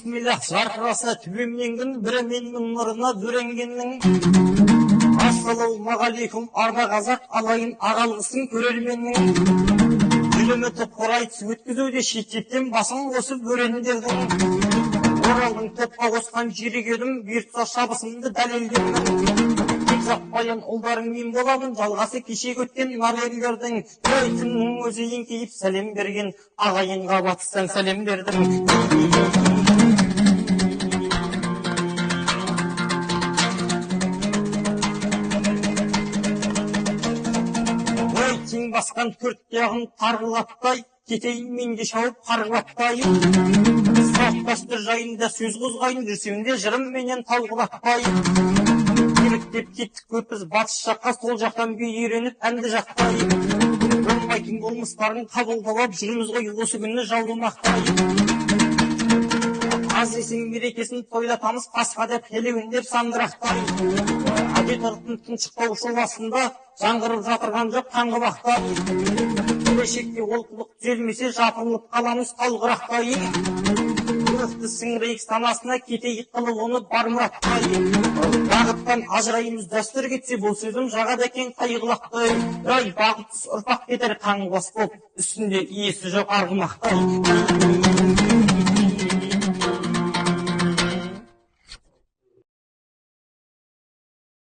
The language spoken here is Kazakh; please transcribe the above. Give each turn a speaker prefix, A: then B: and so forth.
A: Бисмиллах, жарқыраса төбемнен күн, бірі менің нұрына бөренгеннің. Ассалаумағалейкум, арда қазақ, алайын ағалғысын көрерменнің. Жүлімі топқа айтыс өткізуде шет-шеттен басын қосып өрендердің. Оралдың топқа қосқан жүйрік едім, бұйыртса шабысымды дәлелдермін. Тек жаппайын ұлдарың мен боламын, жалғасы кешегі өткен нар ерлердің. Ой, түннің өзі еңкейіп сәлем берген, ағайынға батыстан сәлем бердім. Ой, тең басқан төрт тұяғын тарғылатпай, кетейін мен де шауып қарғылатпай. Салт дәстүр жайында сөз қозғайын, жүрсем де жырымменен тау құлатпай. Еліктеп кеттік көпіз батыс жаққа, сол жақтан би үйреніп әнді жақпай. Болмайтын болмыстарын қабылдап жүрміз ғой осы күні жауды мақтай. Аз есен мерекесін тойлатамыз, Пасха деп, Хэллоуин деп сандырақтай. Әдет ғұрыптың тұншықтау жобасында жаңғырып жатырған жоқ таңғы бақта. Келешекте олқылық түзелмесе, жапырылып қаламыз тал құрақтай. Рухты сіңірейік санасына, кетейік қылып оны бар мұраттай. Бағыттан ажыраймыз дәстүр кетсе, бұл сөзім жағады екен қай құлақтай. Ай, бағытсыз ұрпақ кетер қаңғыбас боп, үстінде иесі жоқ арғымақтай.